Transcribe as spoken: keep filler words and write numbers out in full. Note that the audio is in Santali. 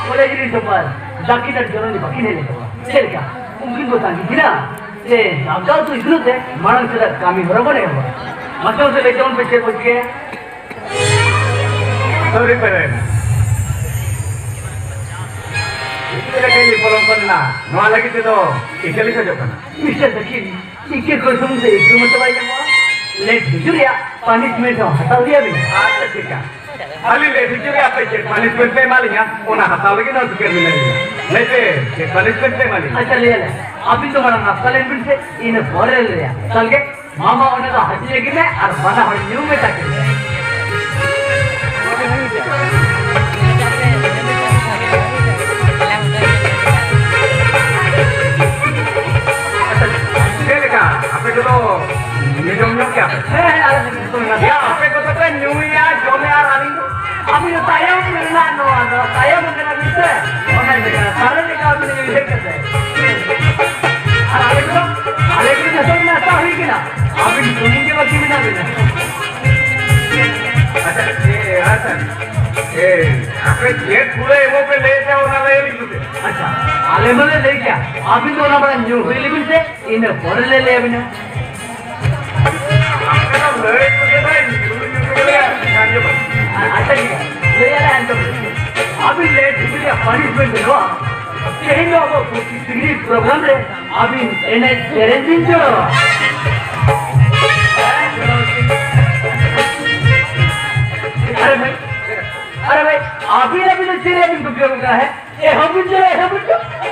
ᱠᱚᱞᱮᱡᱽ ᱨᱤᱱ ᱴᱚᱯᱟᱨ ᱫᱟᱹᱠᱤᱱ ᱟᱨ ᱡᱚᱱᱚᱱᱤ ᱵᱟᱹᱠᱤᱱ ᱦᱮᱡ ᱞᱮᱱ ᱛᱟᱵᱚᱱᱟ᱾ ᱪᱮᱫ ᱞᱮᱠᱟ? ᱩᱱᱠᱤᱱ ᱠᱚ ᱛᱟᱸᱜᱤ ᱠᱤᱱᱟ ᱡᱮ ᱫᱟᱠᱟ ᱩᱛᱩ ᱤᱥᱤᱱᱚᱜ ᱛᱮ ᱢᱟᱲᱟᱝ ᱥᱮᱫᱟᱜ ᱠᱟᱹᱢᱤ ᱦᱚᱨᱟ ᱵᱚᱱ ᱮᱦᱚᱵᱟ᱾ ᱢᱟᱥᱮ ᱢᱟᱥᱮ ᱞᱟᱹᱭ ᱛᱟᱵᱚᱱ ᱯᱮ, ᱪᱮᱫ ᱠᱚ ᱪᱤᱠᱟᱹᱭᱟ? ᱥᱚᱨᱤ ᱯᱮᱨᱮᱱ᱾ ᱪᱮᱫ ᱞᱮᱠᱟ ᱤᱧ ᱯᱚᱞᱚᱢ ᱠᱚ ᱢᱮᱱᱟᱜᱼᱟ? ᱱᱚᱣᱟ ᱞᱟᱹᱜᱤᱫ ᱛᱮᱫᱚ ᱤᱠᱟᱹ ᱞᱤᱧ ᱠᱷᱚᱡᱚᱜ ᱠᱟᱱᱟ᱾ ᱢᱤᱥᱴᱟᱨ ᱫᱟᱹᱠᱤᱱ, ᱤᱠᱟᱹ ᱠᱚ ᱥᱩᱢᱩᱝ ᱛᱮ ᱤᱠᱟᱹ ᱢᱚᱛᱚ ᱵᱟᱭ ᱧᱟᱢᱚᱜᱼᱟ᱾ ᱞᱮᱴ ᱦᱤᱡᱩᱜ ᱨᱮᱭᱟᱜ ᱯᱟᱱᱤᱥᱢᱮᱱᱴ ᱦᱚᱸ ᱦᱟᱛᱟᱣ ᱜᱮᱭᱟ ᱵᱤᱱ᱾ ᱟᱪᱪᱷᱟ, ᱴᱷᱤᱠᱟ᱾ ᱟᱹᱞᱤᱧ ᱞᱮᱴ ᱦᱤᱡᱩᱜ ᱨᱮᱭᱟᱜ ᱟᱯᱮ ᱪᱮᱫ ᱯᱟᱱᱤᱥᱢᱮᱱᱴ ᱯᱮ ᱮᱢᱟ ᱞᱤᱧᱟ, ᱚᱱᱟ ᱦᱟᱛᱟᱣ ᱞᱟᱹᱜᱤᱫ ᱱᱚᱣᱟ ᱫᱚᱠᱟᱱ ᱢᱮᱱᱟᱜ ᱞᱤᱧᱟ᱾ ᱞᱟᱹᱭ ᱯᱮ, ᱪᱮᱫ ᱯᱟᱱᱤᱥᱢᱮᱱᱴ ᱯᱮ ᱮᱢᱟ ᱞᱤᱧᱟ? ᱟᱪᱪᱷᱟ, ᱞᱟᱹᱭ ᱟᱞᱮ, ᱟᱹᱵᱤᱱ ᱫᱚ ᱢᱟᱲᱟᱝ ᱱᱟᱥᱛᱟ ᱞᱮᱱ ᱵᱤᱱ ᱥᱮ, ᱤᱱᱟᱹ ᱯᱚᱨᱮ ᱞᱟᱹᱭᱟ᱾ ᱛᱟᱦᱞᱮ ᱢᱟᱢᱟ ᱚᱸᱰᱮ ᱫᱚ ᱦᱟᱹᱴᱤᱧ ᱞᱟᱹᱜᱤᱫ ᱢᱮ ᱟᱨ ᱵᱟᱱᱟ ᱦᱚᱲ ᱧᱩ ᱢᱮ ᱛᱟᱠᱤᱱ᱾ ᱟᱪᱪᱷᱟ, ᱪᱮᱫ ᱞᱮᱠᱟ? ᱟᱯᱮ ᱠᱚᱫᱚ ᱧᱩ ᱡᱚᱢ ᱧᱚᱜ ᱜᱮᱭᱟ ᱯᱮ? ᱦᱮᱸ, ᱦᱮᱸ, ᱟᱞᱮ ᱫᱚ ᱧᱩ ᱡᱚᱢ ᱧᱚᱜ ᱜᱮᱭᱟ᱾ ᱟᱯᱮ ᱠᱚᱫᱚ ᱯᱮ ᱧᱩᱭᱟ, ᱡᱚᱢᱮ ᱟᱨ ᱟᱹᱞᱤᱧ ᱫᱚ? ᱟᱹᱵᱤᱱ ᱫᱚ ᱛᱟᱭᱚᱢ ᱨᱮᱱᱟᱜ ᱱᱚᱣᱟ ᱫᱚ, ᱛᱟᱭᱚᱢ ᱠᱟᱱᱟ ᱵᱤᱱ ᱥᱮ? ᱚᱱᱟ ᱤᱭᱟᱹ ᱠᱟᱱᱟ, ᱛᱟᱦᱞᱮ ᱪᱮᱠᱟ ᱟᱹᱵᱤᱱ ᱫᱚ ᱩᱭᱦᱟᱹᱨ ᱠᱟᱛᱮ? ᱟᱨ ᱟᱞᱮ ᱠᱚᱫᱚ, ᱟᱞᱮ ᱠᱚᱫᱚ ᱡᱚᱛᱚ ᱱᱟᱥᱟ ᱦᱩᱭ ᱠᱟᱱᱟ, ᱟᱹᱵᱤᱱ ᱥᱩᱢᱩᱝ ᱜᱮ ᱵᱟᱹᱠᱤ ᱢᱮᱱᱟᱜ ᱵᱤᱱᱟ᱾ ᱟᱪᱪᱷᱟ, ᱮ, ᱟᱪᱪᱷᱟ, ᱮ, ᱟᱯᱮ ᱪᱮᱫ ᱯᱩᱨᱟᱹ ᱮᱢᱚᱜ ᱯᱮ ᱞᱟᱹᱭ ᱮᱫᱟ, ᱚᱱᱟ ᱞᱟᱹᱭ ᱞᱤᱧ ᱯᱮ᱾ ᱟᱪᱪᱷᱟ, ᱟᱞᱮ ᱢᱟᱞᱮ ᱞᱟᱹᱭ ᱠᱮᱭᱟ, ᱟᱹᱵᱤᱱ ᱫᱚ ᱚᱱᱟ ᱢᱟᱲᱟᱝ ᱧᱩ ᱦᱩᱭ ᱞᱮᱵᱤᱱ ᱥᱮ, ᱤᱱᱟᱹ ᱯᱚᱨᱮ ᱞᱮ ᱞᱟᱹᱭ ᱟᱵᱤᱱᱟ᱾ ᱟᱪᱪᱷᱟ, ᱴᱷᱤᱠ ᱜᱮᱭᱟ᱾ ᱞᱟᱹᱭ ᱟᱞᱮ ᱟᱸᱡᱚᱢ ᱯᱮ᱾ ᱟᱹᱵᱤᱱ ᱞᱮ ᱴᱷᱤᱠ ᱜᱮᱭᱟ, ᱯᱟᱱᱤᱥᱢᱮᱱᱴ ᱫᱚ ᱱᱚᱣᱟ᱾ ᱛᱮᱦᱮᱧ ᱫᱚ ᱟᱵᱚ ᱯᱤᱠᱱᱤᱠ ᱯᱨᱳᱜᱨᱟᱢ ᱨᱮ ᱟᱹᱵᱤᱱ ᱮᱱᱮᱡ ᱥᱮᱨᱮᱧ ᱵᱤᱱ ᱡᱚᱲᱟᱣᱟ᱾ ᱟᱨᱮ ᱵᱷᱟᱭ, ᱟᱨᱮ ᱵᱷᱟᱭ, ᱟᱹᱵᱤᱱ, ᱟᱹᱵᱤᱱ ᱫᱚ ᱪᱮᱫ ᱨᱮ ᱵᱤᱱ ᱰᱩᱵᱟᱹᱣ ᱟᱠᱟᱱᱟ, ᱦᱮᱸ? ᱮᱦᱚᱵ ᱵᱤᱱ ᱡᱚᱲᱟᱣᱟ, ᱮᱦᱚᱵ ᱵᱤᱱ ᱡᱚᱲᱟᱣᱟ᱾